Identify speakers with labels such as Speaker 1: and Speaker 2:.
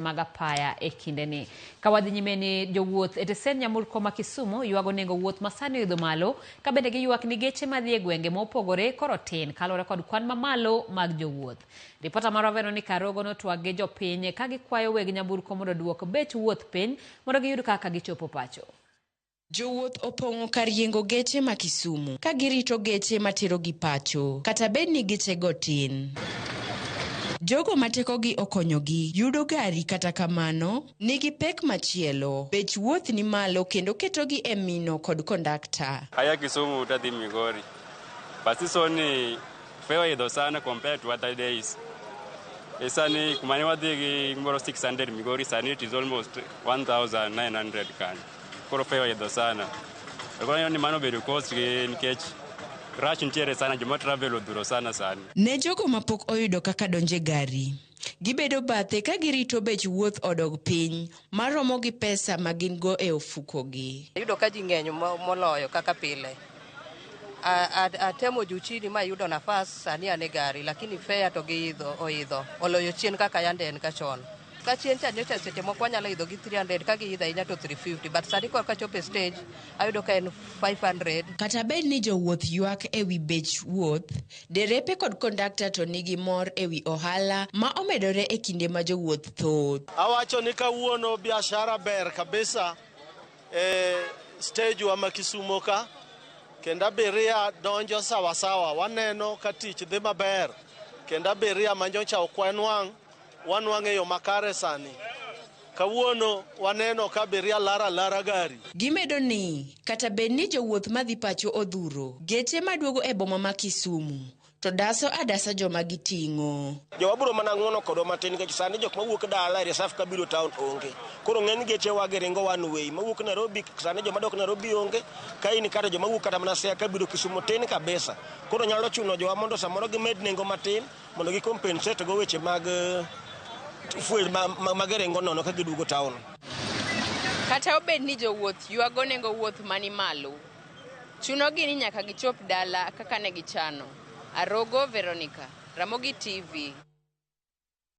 Speaker 1: Mag apaya e kindeni. Ka wadhi nyime ni jowuoth e tesend nyamburko ma Kisumu ywago nengo wuoth ma sani oidho malo ka bende giywak ni geche madhi e gwenge mopogore koro tin kaluwore kod kwan mamalo mag jowuoth. Ripota marwa Veronica Arogo notwak gi jopiny ka gikwayo weg nyamburko mondo oduok bech wuoth piny mondo giyud kaka gichopo pacho.
Speaker 2: Jowuoth opong'o kar yiengo geche ma Kisumu ka girito geche materogi pacho, kata bed ni gechego tin. Jogo ma tekogi okonyogi yudo gari kata kamano, nigi pek machielo, bech wuoth ni malo kendo ketogi e mino kod kondakta.
Speaker 3: Aya Kisumu tadhi Migori. But sani fare oidho sana compared to other days. E sani kuma ne wadhi gi gimoro 600 Migori sani it is almost 1900 kanyo. Koro fare oidho sana. To koro ni mano obedo cost gi nikech rach nitiere sana joma travel odhuro sana sani.
Speaker 2: Ne jogo mapok oyudo kaka donje gari, gibedo bathe ka girito bech wuoth odog piny maromo gi pesa ma gin go e ofukogi.
Speaker 4: Ayudo ka ji ng'eny moloyo kaka pile. Atemo juu chini mayudo nafas sani an e gari lakini fare to giidho oidho oloyo chien kaka yande en ka chon. Ka chien cha nyocha seche moko wanyalo idho gi 300 ka giidho ahinya to 350 but sani korka chopo e stage ayudo ka en 500.
Speaker 2: Kata bed ni jowuoth ywak e wi bech wuoth, derepe kod kondakta to nigi mor e wi ohala ma omedore e kinde ma jowuoth thoth.
Speaker 5: Awacho ni kawuono biashara ber kabisa e stage wa ma Kisumo ka kendo abiria donjo sawasawa, waneno ka tich dhi maber kendo abiria manyocha ok wanwang' wanwang'o e yo makare sani. Kawuono waneno ka abiria laro alara gari.
Speaker 2: Gimedo ni kata bed ni jowuoth madhi pacho odhuro, geche maduogo e boma ma Kisumu to daso adasa joma giting'o.
Speaker 6: Jowa biro mana ng'uono kodwa matin nikech sani jok mawuok dala e reserve kabiro town onge. Koro ng'eny geche wa giringo one way. Mawuok Nairobi sani joma dok Nairobi onge. Ka in kata joma wuok kata mana Siaya kabiro Kisumu tin kabisa. Koro nyalo chuno jowa mondo samoro gimed nengo matin mondo gi compensate go weche mag fuel ma giringo nono ka giduogo town.
Speaker 7: Kata obed ni jowuoth ywago nengo wuoth mani malo, chunogi ni nyaka gichop dala kaka ne gichano. Arogo Veronica, Ramogi TV.